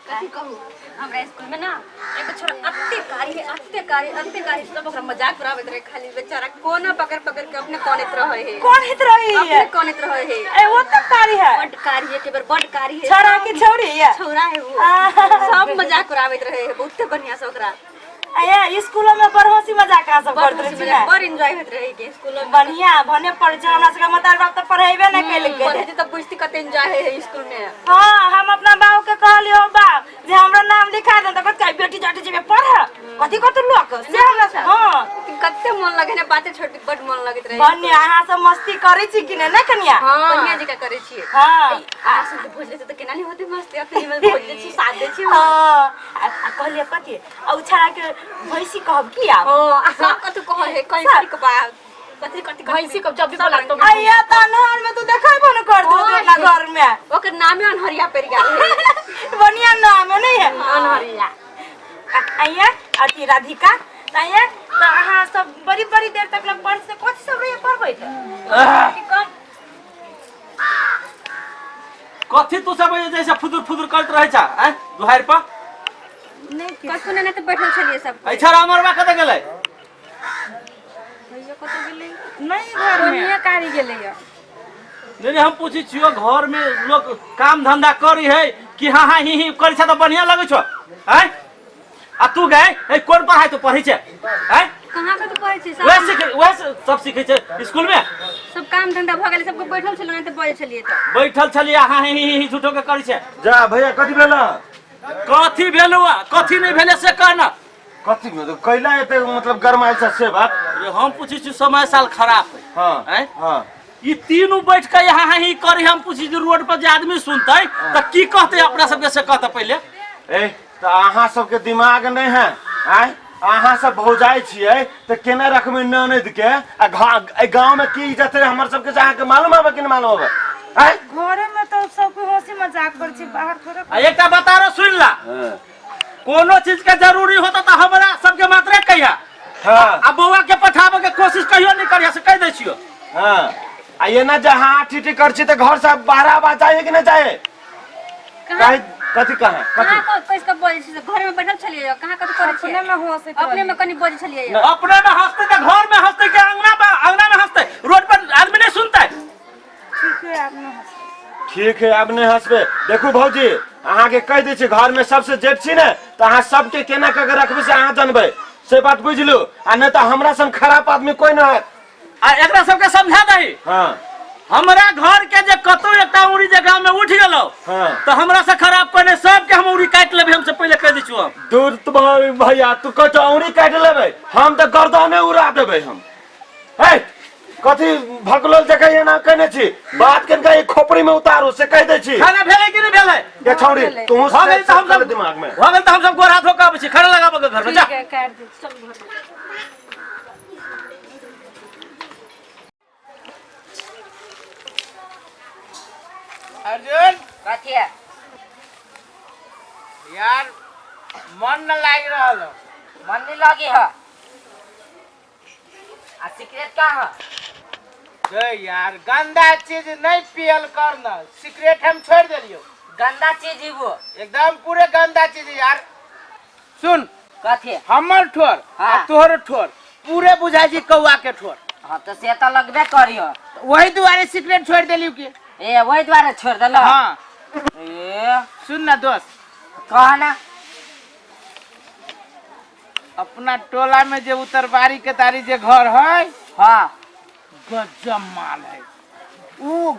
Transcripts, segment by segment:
कथी कहू, हमरा स्कूल में ना एगो छोरा अत्ते कारी है, अत्ते कारी, अत्ते कारी, सब ओकरा मजाक उड़ाबैत रहे। खाली बेचारा कोना पकड़ पकड़ के अपने कोनैत रहे है। कोन हित रही अपने है? कोनैत रहे है। ए, वो तो कारी है। बड कारी है, के बेर बड कारी है। छोरा की छौरी है? छौरा है वो। आह। सब मजाक उड़ाबैत रहे है बहुते बढ़िया से ओकरा। आया स्कूल में बड़ हंसी मजाक अहाँ सब बड़ करैत रहै हंसी छी मजाक ने? बड़ एंजॉय होइत रहे के स्कूल में। बढ़िया भने पढ़ै छै। हमरा सबके मतार बाप तऽ पढ़ेबे नहि केलकै। पढ़े तऽ बुझती कते एंजॉय है स्कूल में। हाँ, हम अपना बाबू के कहलियो बाप जे हमरा नाम लिखा दे, तऽ कहत बेटी जाटी जेबे पढ़े, कथी कथी लोक से हमरा। हाँ, कते मन लगे ने, बाते छोड़ दी, बड मन लगैत रहे। बढ़िया अहाँ सब मस्ती करै छी कि नहि? नहि कनिया? बढ़िया जकाँ करै छियै। हाँ। अहाँ सब तऽ भोज लै तऽ केना नहि होतै मस्ती? अखनी में भोज दै छी, साथ दै छी। हाँ, आ कहलियै कथी, आ उ छड़ा के भैंसी कहब की आब? ओ आ सब कथी कहै है, कहीं कहीं के बात कथी कथी भैंसी कब जब भी बोला तो आइया त अन्हार में तू देखेबो न कर तू अपना घर में। ओकर नामे अनहरिया पड़ि गेल है। बढ़िया नाम है, नहीं है? अनहरिया। आइया अथी राधिका त आइया त अहाँ सब बड़ी बड़ी देर तक लग पढ़ से कथी सब रहिए पढ़बै त? कि कम कथी तू सब जैसे फुदुर फुदुर करत रहै छ आँय दुहारि पर? कथु ने तऽ बैठल छलियै सब। ऐ छौड़ा अमरवा कतऽ गेलै? भैया कतऽ गेलै? नहीं, घर में कोनिया कारी गेलै या। नहीं नहीं, हम पूछै छियो, घर में लोग काम धंधा करी है कि हाँ हाँ ही ही करी छ तऽ बढ़िया लगै छौ आँय? आ तू गए ए कोन पढ़ाई तू पढ़ै छै आँय? कहाँ कतऽ पढ़ै छी वएह सब? सीखे, वएह सब सीखै छै स्कूल में। सब काम धंधा भऽ गेलै सबके, बैठल छलहुँ तऽ बजै छलियै तऽ। बैठल छलियै, हाँ ही ही ही झूठो के करी छै। जा भैया, कथी भेल? कथी भेलौ आ कथी नहीं भेलै से कह न। कथी भेल? कैला एते मतलब गरमायल छ से बात? रे, हम पूछै छी, समय साल खराब है। हाँ। आँय? हाँ। ई तीनू बैठ के यहाँ ही करी, हम पूछी जे रोड पर जे आदमी सुनतै तऽ की कहतै अपना सबके, से कहतै पहिले। ए तऽ अहाँ सबके दिमाग नहीं है आँय? अहाँ सब भौजाइ छियै तऽ केना रखबै ननद के? आ एहि गाँव में की इज्जत है हमर सबके से अहाँके मालूम हबे कि नहीं मालूम हबे आँय? घरे में तो सब कोई हंसी मजाक करै छै, बाहर थोड़े। आ एकटा बता रहो, सुन ला। हाँ। कोनो चीज के जरूरी होता तऽ हमरा सबके मात्रे कहिया। हाँ। आ बौआ के पठाबे के कोशिश कहियो नहीं करिया, से कहि दै छियो। हाँ, आ एना जे हाँ ठी कर छी तऽ घर से बाहर आवाज जाए कि नहीं जाए? कहाँ? काहे कथी कहाँ कथी? कहाँ कस कऽ बजै छी? घर में बैठल छलियै, कहाँ कथी करै अपने छियै? में हंसैत अपने में रहलियै। कनि बजै छलियै। अपने में हंसते तऽ घर में हंसते कि अंगना में? अंगना में हंसते, रोड पर आदमी नहीं सुनते। ठीक है, आब न हंसबै। ठीक है, आब नहीं हंसबे। देखू भौजी, अहाँके कहि दै छी, घर में सबसे जेठ छी ने, तऽ अहाँ सबके केना कऽ के रखबै से अहाँ जानबै, से बात बुझलू? आ नहि तऽ हमरा सन खराब आदमी कोई नहि होयत। आ एकरा सबके समझा दही। हाँ। हमरा घर के जे कतौ एकटा उड़ी जे गाँव में उठ गेलो हाँ। तऽ हमरा से खराब कोई नहीं, सबके हम उड़ी काटि लेबै, हमसे पहिले कहि दै छियौ हम। दूर तो भैया, तू कतौ औरी काटि लेबै, हम तऽ गर्दने उड़ा देबै हम। हे, कथी भकलोल जकाँ एना कहने छी? बात कनिका एक खोपड़ी में उतारू से कहि दै छी। खाना भेलै कि नहि भेलै? ये छौड़ी, तू भऽ गेल तऽ हम सब दिमाग में भऽ गेल तऽ हम सब गोर हाथ धो कऽ आबै छी खाना लगाबऽ के घर में जा। ठीक है, काटि दै छी। चल घर में। अर्जुन। कथी है? यार, मन न लाग रहल हो। मन नहीं लगी है? आ सिगरेट कहाँ है? गे यार, गंदा चीज नहीं पियल कर न, सिगरेट हम छोड़ देलियो। गंदा चीज ही वो? एकदम पूरे गंदा चीज है यार। सुन। कथी? हमर ठोर हाँ। आ तोहर ठोर पूरे बुझाइ छै कौआ के ठोर। हाँ, तो से तो लगबे करियो। वही दुआरे सिगरेट छोड़ देलियो की। ए, वही दुआरे छोड़ देलो? हाँ। ए। सुन ना दोस्त। कह ना। अपना टोला में जे उतरबारी के तारी जे घर है। हाँ। गजब माल है उ,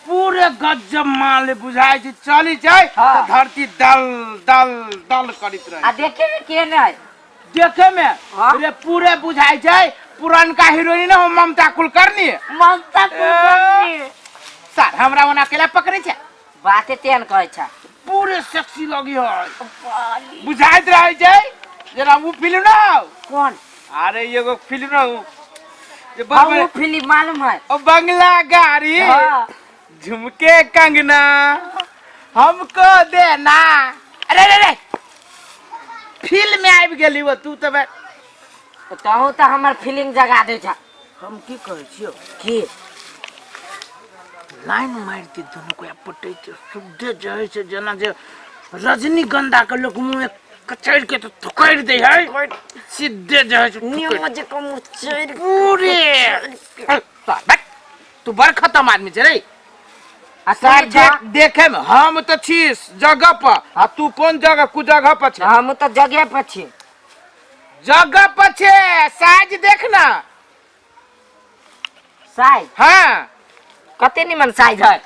पूरे गजब माल है, बुझाइ छै चली जाय हाँ। तऽ धरती दल दल दल करैत रहे। आ देखे में के नहीं? देखे में हाँ। रे पूरे बुझाइ छै पुरनका हीरोइन हो ममता कुलकर्णी। ममता कुलकर्णी? सर, हमरा ओना अकेला पकड़ै छै? बाते तेहन कहै छ। पूरे सेक्सी लगी है, बुझाइत रहै छै जेना उ फिल्म ना हौ। कोन? अरे एगो फिल्म ना हौ जे हाँ, बड़ वो फिल्म मालूम है। ओ बंगला गाड़ी। हाँ। झुमके कंगना हमको देना। अरे रे रे, फिल्म में आबि गेली वो तू तऽ तहु तऽ हमर फीलिंग जगा दै छ। हम की कहै छियौ? की? लाइन मारि के दुनू को पटै छै, शुद्धे जे होइ छै जेना जे रजनीगंधा के लोग मुंह में कचैर के तो थुकैर दे है सीधे जे है से थुकैर। नियम जे कम चढ़ पूरे बैठ तू बड़ खत्म आदमी छै रे आ सर तू छा? देखे में हम तो छी जगह पर आ तू कोन जगह कु जगह पर छै हम तऽ जगह पर छी जगह पर छै साइज देख ना साइज हाँ कते निमन साइज है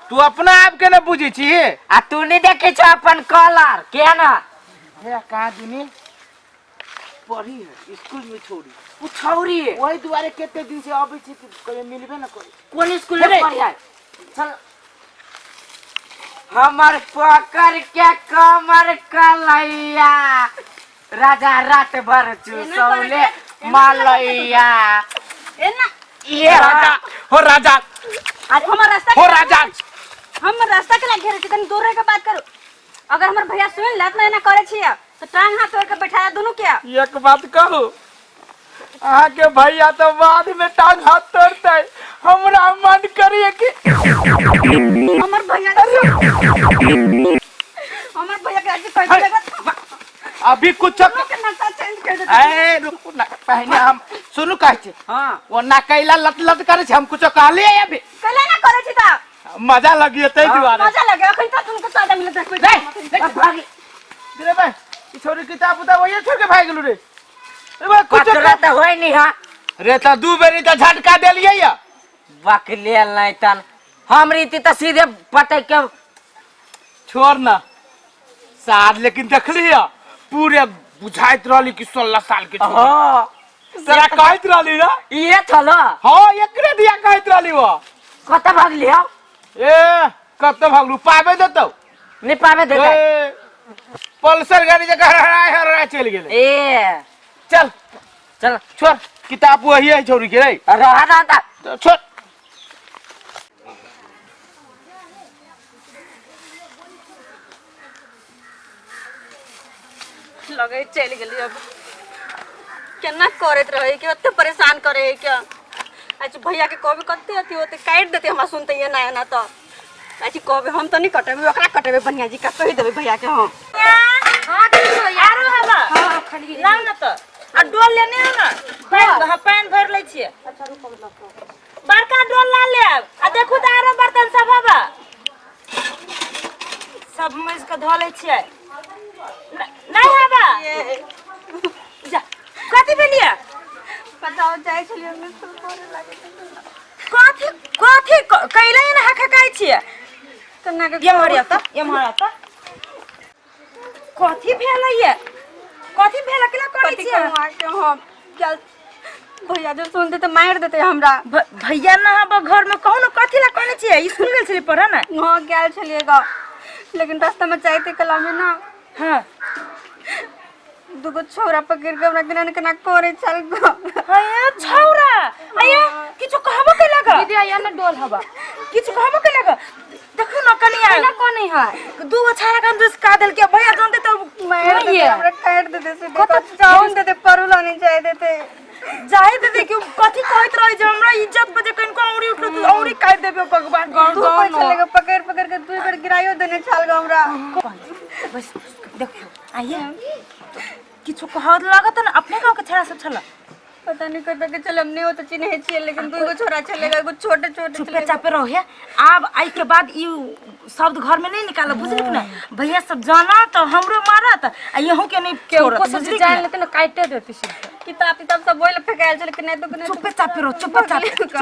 तू अपना आप के ना बुझै छी आ तू नहीं देखे छो अपन कलर के ना हे कहाँ दुनी पढ़ी है स्कूल में छोड़ी उ छौरी है। वही दुआरे कते दिन से अबै छी कि कहियो मिलबे ना करै कोन स्कूल में अरे। पढ़ी है चल हमर पकड़ के कमर कलैया राजा रात भर चूसौले मलैया एना ये राजा हो राजा आज हमर रास्ता हो राजा हमर रास्ता के लाग घेरे छी तनी दूर रह के बात करू अगर हमर भैया सुन लेत ना एना करे छियै तो टांग हाथ तोड़ के बैठा दुनू के एक बात कहू अहाँ के भैया तो बाद में टांग हाथ तोड़ते हमरा मन करिए कि हमर भैया हमर भैया के आज कह देगा अभी कुछ के नक्शा चेंज कर देते ए रुकू ना पहले हम सुनू कहै छी हाँ ओ ना कैला लत लत करे छै हम कुछो कहलिए अभी कैला ना करे छी ता मजा लगिए तै दुआरे मजा लगे अखन तक तुमको सादा मिलत है कोई भागी रे भाई ई छोरी किताब उताब वही छोड़ के भाग गेलू रे रे भाई कुछो कचरा तऽ होइ नहीं हा रे त दू बेरी त झटका देलिए या बकलेल नहीं तन हम रीति तऽ सीधे पटक के छोड़ ना सार लेकिन देखली या पूरे बुझाइत रहली कि 16 साल के छोरी। हाँ तोरा कहैत रहली ना ये छलो हाँ एकरे दिया कहैत रहली वो कत भागली हो ए कत भागलू पाबे देतौ नहीं पाबे देते ए पल्सर गाड़ी जगह हराय हराय चलि गेलै ए चल चल छोड़ किताब वही है छोरी के रे रहा ना ता तो छोड़ लगे चलि गेली अब केना करैत रहे कि ओते परेशान करे है क्या अच्छा भैया के कहबे कते अथी होते काटि देते हमरा सुनते ये ना ना तो अच्छा कहबे हम तो नहीं कटेबे ओकरा कटेबे बढ़िया जी का कहि देबे भैया के हम आरो हवा लाउ न तऽ आ डोल लेने हो न पानि हाँ पानि भरि लै छियै बड़का डोल ला लेब आ देखू तऽ आरो बर्तन सब हवा सब मजि कऽ धऽ लै छियै नहि हवा जा कथी भेलियै बताओ जाइ छलियै हम स्कूल पढ़े लागे कथी कथी कैले ने हकहकाइ छियै केना के एम्हर आउ तऽ एम्हर आउ तऽ कथी भेलै ये कथी भेलै केना करै कथी छियै कहूँ अहाँके हम चल भैया जब सुनते तऽ मारि देते हमरा भैया ना हब घर में कहू ना कथी ला कहने छियै स्कूल गेल छलियै पढ़ऽ ने हाँ गेल छलियै गा लेकिन रास्ता में जाइते कला में ना हाँ दूगो छौरा पकड़ के हमरा केना ने केना करे छल गा अये छौरा अये किछु कहबो केलक दीदी आइया ना डोल हवा किछु कहबो केलक देखू ना कनिया ना कोने है दूगो छाड़ा के हम का देलके भैया जानते तो मारि देते हमरा काटि देते से देखो चाउन देते परुला नहीं चाहे देते जाहे दे कि कथी कहैत रहे जे हमरा इज्जत पर जे कनिको औरी उठलो त औरी काटि देबे भगवान दू कोई छले पकड़ पकड़ के दू बेर गिराइयो देने छल गा हमरा बस देखो आइए किछु कहत लागत न अपने गांव के छड़ा सब छल पता नहीं कतऽ के चल हम नहीं होते चिन्है छियै लेकिन दूगो छोरा चलेगा एगो छोटे छोटे चुपे चापे रहे आब आई के बाद ई शब्द घर में नहीं निकालब बुझलिक ना भैया सब जाना तो हमरो मारत आ यहूं के नहीं छोड़त को सब बुझलिक जान ना लेते ना काटे देती सीधे किताब किताब सब बोल फेकायल छल कि नहीं तो कि नहीं चुपे चापे रहो चुपे चापे चुप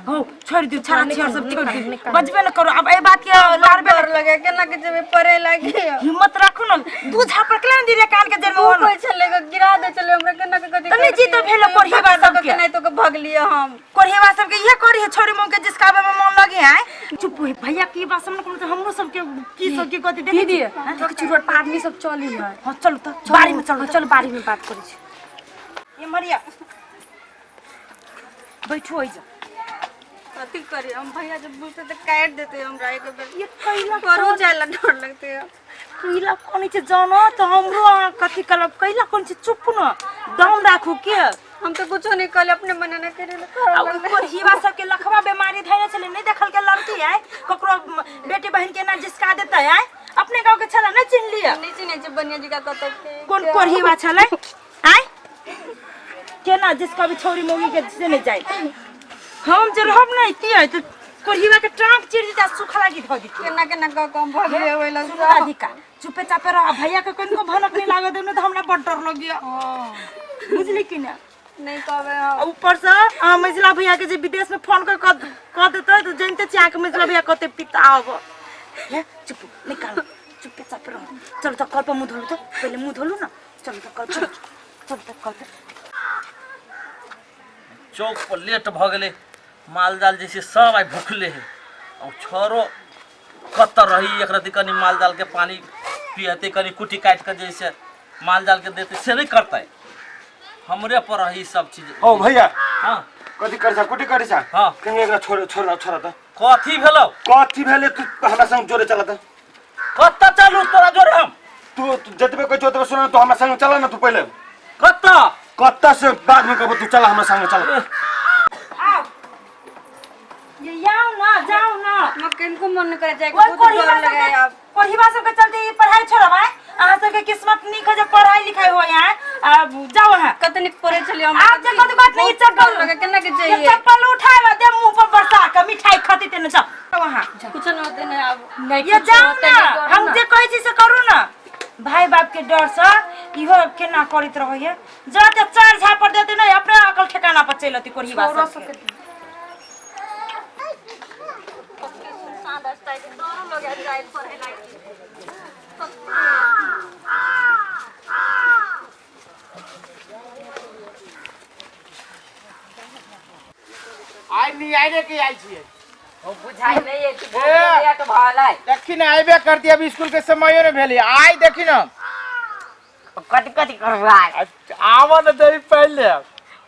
हो छोड़ दियो छड़ा छड़ सब छोड़ दियो बजबे न करो अब एहि बात के लारबे डर लगे केना के जेबै पढ़े लागे हिम्मत राखू न दू झापड़ के ने दिले कान के जन्म दू कोई छले गिरा दे छले हमरा केना के कथी त नहीं जी तो भेल पढ़िएबा सबके। नहीं तो के भगलिए हम कोढ़ेवा सबके इहे करी है छोरी मुंह के जिसकाबे में मन लगे आए चुप हो भैया की बात समझ कोनो तो हमरो सबके की सब की गति देखे दीदी देखै छी रोड पर आदमी सब चली है हां चलू त बाड़ी में चलू चल बाड़ी में बात करै छी ये मरिया बैठो आई जा कथी करी हम भैया जब बुझते तो काट देते हमरा एक बेर ये कैला करू जाए ला डर लगते है कैला कोन छै जानो तो हमरो अहाँ कथी करब कैला कोन छै चुप न दम राखू के हम तो कुछो नहीं कहले अपने मना ना करे आ उ कोढ़ीवा सबके लखवा बीमारी धैने छलै नहीं देखल के लड़की है ककरो बेटी बहन के ना जिसका देते है अपने गांव के छला नहीं चिन्ह लिया नहीं चिन्है छै बनिया जी का कतऽ के कोन कोढ़ीवा छलै आय केना जिसका भी छौरी मौगी के से नहीं जाए हम जे रहब नहीं तियै तो कोढ़ीवा के टांग चिर दिता सुखा लागी धऽ दिती केना केना कऽ कम भऽ गेलै ओहि लग सुन राधिका चुपे चापे रह भैया के कनिको भनक नहीं लागत देब ने तो हमरा बड़ डर लगिया बुझली कि ना नहीं कहबै आ हम ऊपर से अहाँ मझिला भैया के जे विदेश में फोन कर कह देतै तऽ जानिते छी अहाँके मझिला भैया कते पिता आब हे चुप नहीं कान चुपे चापे रहो चलो तऽ कल पर मुँह धोलू तऽ पहिले मुँह धोलू ना चलो तऽ कल पर चलो तऽ कल पर चौक पर लेट भऽ गेलै माल जाल जे छै सब आइ भुखले है आ छरो कतऽ रही एक रति कनि माल जाल के पानी पियतै कनि कुट्टी काटि कऽ जे छै माल जाल के देतै से नहि करतै हमरे पर रही सब चीज ओ भैया हाँ कथी करै छा कुटी करै छा हाँ। कहीं एकरा छोड़ छोड़ छोड़ त कथी भेलौ कथी भेले तू हमरा संग जोरे चला त कतऽ चलू तोरा जोरे हम तू तू जतबे कहै छौ ओतबे सुना तू हमरा संग चला ना तू पहिले कतऽ कतऽ से बाद में कहबो तू चला हमरा संग चला आउ ये जाओ ना जाओ ना हमरा कनिको मन नहीं करे जाए ओइ बहुत कोढ़ीबा डर लगे सबके आब कोढ़ीबा सबके चलते ई पढ़ाई छोड़ब आय अहाँ सबके किस्मत नीक है जे पढ़ाई लिखाई हो यहाँ आब जाओ अहाँ कते नीक पढ़े छलियै हम आब जे कथी बात नहीं बहुत चप्पल डर लगे केना के ये जाइए चप्पल उठाए दे मुंह पर बरसा के मिठाई खाती तेने जाओ अहाँ कुछ न होते नहीं आब नहीं ये कुछो जाओ होतै, ना नहीं डरू हम ना। जे कहै छी से करू ना भाई बाप के डर से इहो केना करैत रहैया जाते चार झापड़ देते नहीं अपने अकल ठिकाना पर चलि अती कोढ़ीबा छोरो सबके सबके सुनसान रास्ता है डरो लगे जाए पढ़े लागी आइ नियारे के आयल छियै बुझाइ नहि अछि बहुत लेट भऽ गेलै देखी ने अयबे करती अभी स्कूल के समयो ने भेलै आइ देखी ने कथी कथी करबै आबऽ ने दही पहिले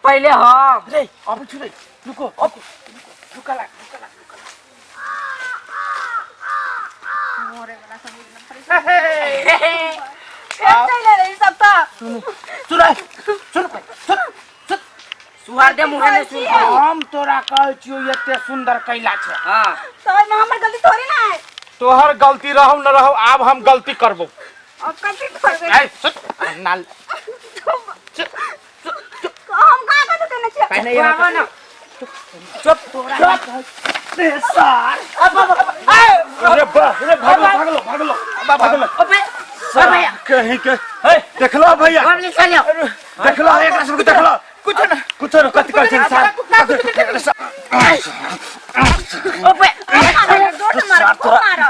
पहिले हम रे अबै छु रे रुको रुको रुका लाग रुका लाग फेर चलि एलै ई सब तऽ सुन सुन सुन सुन सुहर दे मुँहे नहि सुन हम तोरा कहै छियौ एते सुन्दर कैला छै हँ तऽ ओहिमे हमर गलती थोड़ी ना है तोहर गलती रहौ न रहौ आब हम गलती करबौ अब कथी करबै ऐ सुन नाल हम का कथी केने छियै पहले यहाँ ना चुप चुप रे सार अरे बा अरे भागलो भागलो भागलो भागलो अबे सार कहीं के हे देखलो भैया हम नहीं चलियो देखलो एकरा सबके देखलो कुछ ना कुछ न कथी कहै छै सार अबे जोर से मारो खूब मारो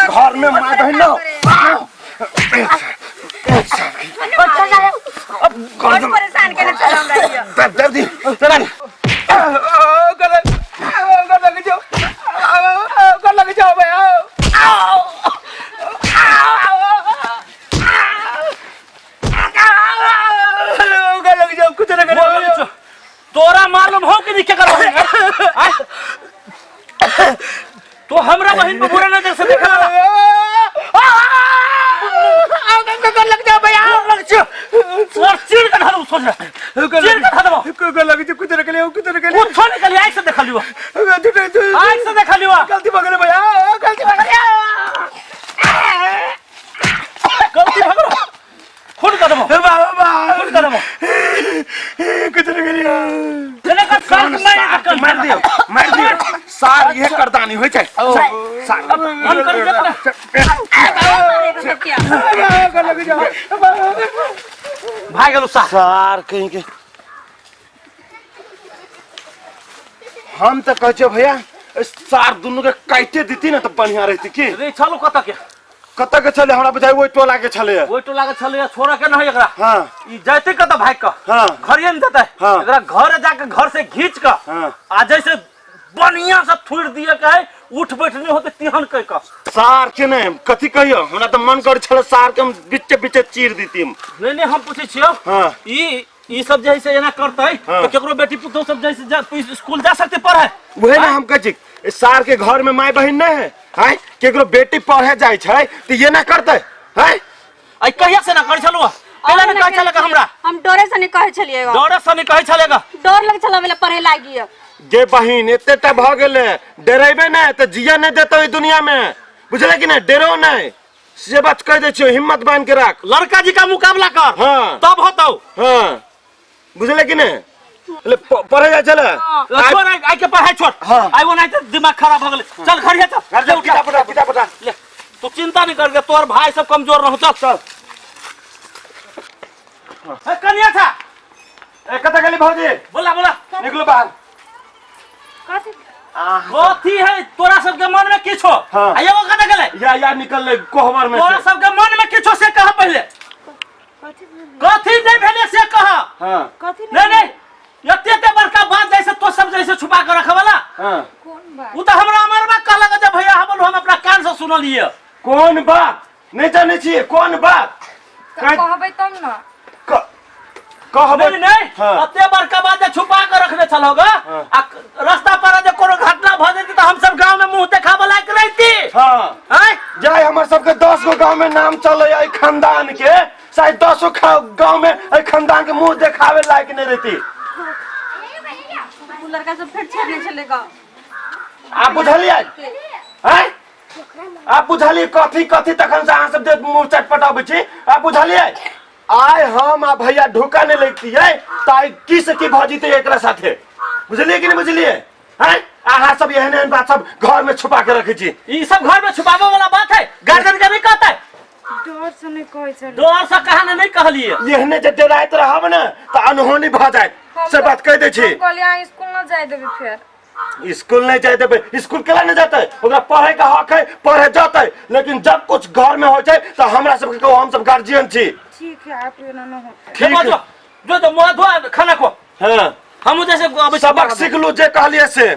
घर में मार बहन ना बड़ परेशान केने छल हमरा ई। दब दी चला कर लगे जाओ भाई आओ लगे जाओ कुछ ना बोल तोरा मालूम हो कि नहीं क्या करबो आय? तो हमरा बहिन पे बुरा नजर से देखा लग जाओ भैया लग छियो सर चीर के धरू सोच चीर के धरू लग जाओ कुछ ना कुछ ना कुछो निकली आँख से देखा लियो आँख से देखा लियो गलती भगले भैया गलती भगले गलती भगलो खून कर देबो बाबा खून कर देबो कुछ ना करियो चले कर सार मार कर मार दियो मार दियो सार ये करदानी होय छै सार मन कर देत ना मारे के क्या लग जाओ भाग गेलो सार सार कहीं के हम तऽ कहै छियै भैया सार दुनू के काटे देती ना तऽ बढ़िया रहती की रे चलू कतऽ के कतऽ के छलै हमरा बुझाइ ओहि टोला के छलै ओहि टोला के छलै छोड़ के नहीं एकरा हाँ ई जैते कतऽ भाग के हाँ। घरे ने जेतै हाँ। एकरा घर जाके घर से घींच के हाँ। आ जैसे बढ़िया से थुड़ दिए के है उठ बैठ नहीं होते तिहन कह के सार के नहि कथी कहियो हमरा तऽ मन करै छलै सार के हम बीचे बीचे चीर देती हम नहीं नहीं हम पूछै छियौ हाँ। ई ई सब जे है से एना करतै हाँ। तो केकरो बेटी पुतोह सब जैसे जा, स्कूल जा सकते पढ़े वही ना हम कहै छी ए सार के घर में माय बहिन नहीं है हैं केकरो बेटी पढ़े जाइ छै तऽ ये ना करतै हैं आई कहिया से ना करै छलु कैला ने कहै छलक हमरा हम डरे से नहीं कहै छलियै गो। डरे से नहीं कहै छलेगा डर लग छल हमरा पढ़े लागी गे बहिन एते टा भऽ गेलै डरेबे नहि तऽ जिया नहि देतौ ई दुनिया में बुझले कि नहीं डरो नहीं से बात कह दै छियो हिम्मत बांध के राख लड़का जी का मुकाबला कर हाँ। तब होतौ हाँ बुझले कि नहीं ले पढ़े जाय छले छोड़ आइ आइ के पढ़ाई छोड़ हाँ। आइ ओनाहिते दिमाग खराब हो गेलै चल घर चल घर ले चल उठा। किताब पठा किताब पठा ले तू चिंता नहीं कर तोहर भाई सब कमजोर रहो चल चल ए, कनिया था ए कतऽ गेली भौजी बोला बोला निकलो बाहर कथी है तोरा सबके मन में किछो हाँ। आ एगो कतऽ गेलै या या निकल ले कोहबर में तोरा से सबके मन में किछो से कह पहिले कथी नहीं भेलै से कह हाँ नहीं नहीं एते एते बड़का बात जैसे तो सब जैसे छुपा के रखवला हाँ उ तो हमरा अमरबा कहलक जे भैया हम हम अपना कान से सुनलिए कोन बात नहीं जाने छियै कोन बात तऽ कहबै तब ने कहबै नहीं नहीं हाँ। एते बड़का बात जे छुपा के रखने छलहो ग हाँ। आ रास्ता पर जे कोनो घटना भ जेती त हम सब गांव में मुंह देखाबे लायक रहती हाँ आँय जाय हमर सबके 10 गो गांव में नाम चले एहि खानदान के शायद 10 गो गांव में एहि खानदान के मुंह देखावे लायक नहीं रहती उ लड़का सब फेर छेड़ने छलै ग आप बुझलियै आँय आप बुझलियै कथी कथी तखन से अहाँ सब जे मुंह चटपटाबै छी आप बुझलियै आइ हम आ भैया ढोका नहीं लगतियै तऽ आइ की से की भऽ जेतै एकरा साथे बुझलियै कि नहीं बुझलियै आँय अहाँ सब एहन एहन बात सब घर में छुपा के रखै छी ई सब घर में छुपावे वाला बात है गार्जियन के नहीं कहता है डर से नहीं कहै छलै डर से कहा नहीं कहलिए एहने जे डराइत रहब ने तऽ अनहोनी भऽ जायत से बात कहि दै छी हम कहलियै अहाँ स्कूल न जाय देबै फेर स्कूल नहीं जाए देबै स्कूल केला नहीं जाते ओकरा पढ़े के हक है पढ़े जते लेकिन जब कुछ घर में हो जाए तो हमरा सबके कहू हम सब गार्जियन छी ठीक है आप एना न होतै ठीक जो जो जो मुंह धो खाना खो हाँ हम जैसे अबै छी सबक सीखलू जे कहलिए से